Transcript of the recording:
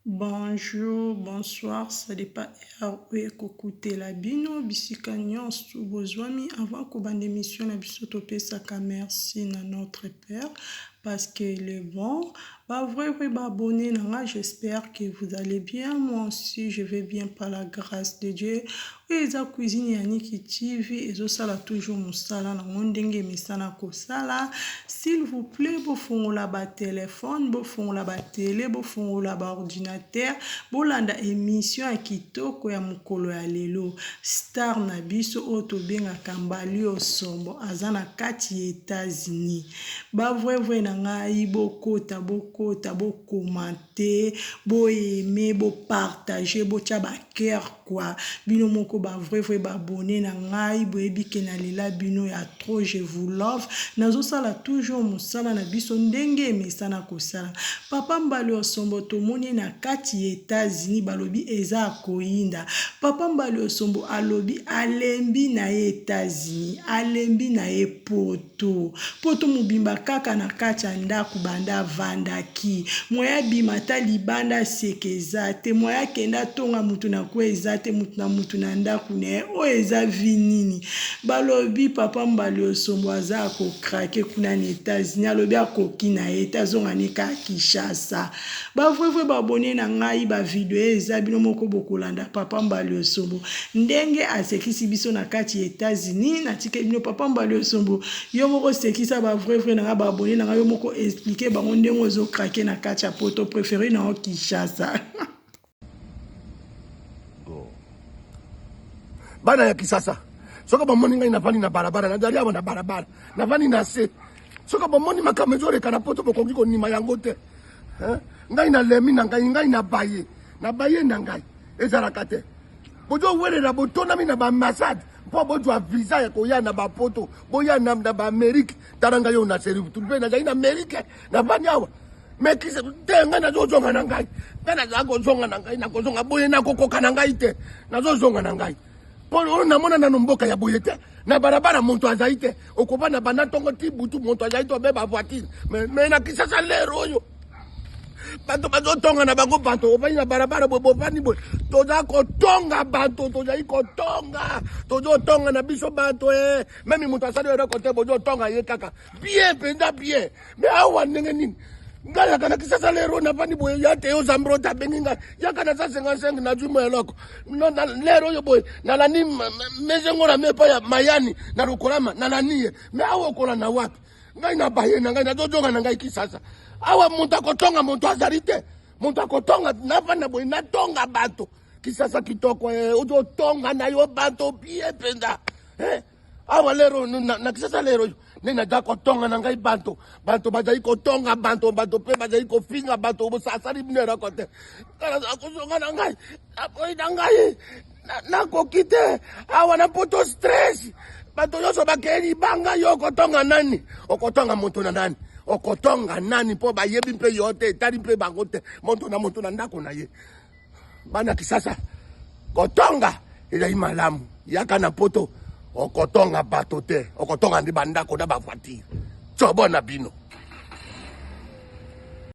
Bonjour, bonsoir, ça dépend heure oyo ekokutela bino bisika nyonso bozwami. Avant kobanda émission na biso, topesaka merci na notre père parce que il est bon. Ba vrai vrai ba abonné na nga, j'espère que vous allez bien. Moi aussi, je vais bien par la grâce de Dieu. Oyo eza cuisine ya Niki TV, ezosala toujours mosala nango ndenge emesana kosala. S'il vous plaît, bofongola ba téléphone, bofongola ba télé, bofongola ba ordinateur, bolanda émission ya kitoko ya mokolo ya lelo. Star na biso oyo tobengaka Mbali Osombo aza na kati ya États-Unis. Ba vrai vrai na ngai, bokota bokota, bokomante, boaime, bopartage, botya ba cœur quoi. Bino moko ba vrai vrai ba abonné na ngai, boyebi ke nalela bino ya trop, je vous love. Nazosala toujours mosala na biso ndenge emesana kosala. Papa Mbali Osombo tomoni na kati ya États-Unis, balobi eza koyinda. Papa Mbali Osombo alobi alembi na ye États-Unis, alembi na ye poto poto mobimba kaka na kati ya ndako banda avandaki. Moya abima ata libanda seke eza te, moya akende atonga mutu na kwa eza te, mutu na mutu na ndako na ye. Oyo eza vie nini? Balobi papa Mbali Osombo aza akokrake kuna na États-Unis, alobi akoki na ye te, azonga ne kaka Kinshasa. Ba vrai vrai ba abonné na ngai, ba video eza bino moko bokolanda papa Mbali Osombo ndenge asekisi biso na kati ya États-Unis. Natikeli bino papa Mbali Osombo, yo moko sekisa ba vrai vrai na ngai, ba abonné na ngai, yo moko explique bango ndenge ozokrake na kati ya poto, préféré na yo Kinshasa. Bana ya Kisasa, soki bomoni ngai navandi na balabala, nazali awa na balabala, navandi na se, soki bomoni makambo ezoleka na poto, bokoki konima yango te. Ngai nalemi na ngai, ngai nabaye nabaye na ngai, ezalaka te. Bozowelela, botonami na baambassade mpo bozwa visa ya koya na bapoto, boya na baAmérique. Tala ngai oyo na servitude mpe nazali na Amérique, navandi awa. Me te, ngai nazozonga na ngai, ngai nazala kozonga na ngai, nakozonga boye, nakokoka na ngai te, nazozonga na ngai mpo oyo namona nano mboka ya boye te. Na balabala moto azali te, okovanda banda ntongo ti butu, moto azali te, obeba voiture. Me na Kisasa lero oyo bato bazotonga na bango, bato ovandi na balabala boye, bovandi boye, toza kotonga bato, tozali kotonga, tozotonga na biso bato. E meme moto asali eloko te, bozotonga ye kaka bien mpenza bien. Me awa ndenge nini? Ngai yaka na Kisasa lero navandi boye, ya te yo Zambrota abengi ngai, yaka na 155, nazwi mo eloko lero oyo boye, nalandi mezengo na me epai ya mayani na lokolama, nalandi ye. Me awa okolanda wapi? Ngai na baye na ngai, nazozonga na ngai Kisasa. Awa moto akotonga moto azali te, moto akotonga, navanda boye, natonga bato. Kisasa kitoko, ozotonga na yo bato bien mpenza. Awa lero na Kisasa lero oyo nde naza kotonga na ngai bato, bato bazali kotonga bato, bato mpe bazali kofinga bato, bosasali bino eloko te. Naza kozonga na ngai, naboyi na ngai, nakoki te awa na poto, stress. Bato nyonso bakei libanga, yo okotonga nani? Okotonga moto na nani? Okotonga nani? Mpo bayebi mpe yo te, etali mpe bango te, moto na moto na ndako na ye. Bana Kisasa, kotonga ezali malamu. Yaka na poto, okotonga bato te, okotonga nde bandako na bavoiture. Tsobo na bino.